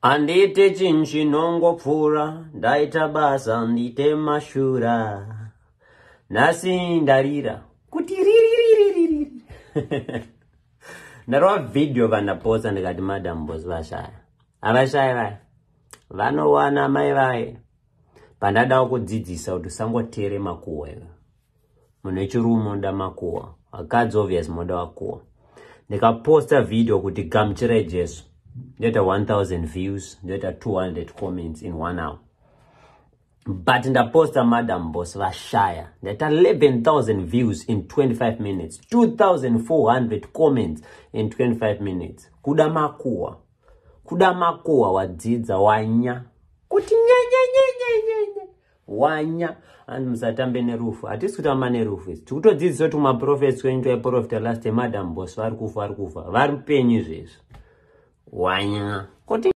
Handite chinhu chinongopfuura, ndaita basa ndite mashura. Nhasi ndarira kuti ririririri. Ndarova vhidhiyo vandaposta ndikati Madam Boss vashaya. Havashaya vaya. Vanowana mai vaye. Pandadawo kudzidzisa kuti usangotere makuhwa iwe. Munhu wechirume unoda makuhwa. Vakadzi obvious moda makuhwa. Ndikaposta video kuti gamuchirai Jesu. Ndoita 1000 views, ndoita 200 comments in 1 hour. But ndaposta Madam Boss vashaya. Ndaita 11,000 views in 25 minutes, 2,400 comments in 25 minutes. Kuda makuhwa. Kuda makuhwa wadzidza wanya. Kuti nyenyenyenyenyenye. Wanya. And musatambe nerufu. Hatisi kutamba nerufu isi. Tikutodzidzisa kuti kumaprofets kwenyu twaiprofita last time Madam Boss vari kufa vari kufa. Vari penyu izvezvi. Wanya. Kuti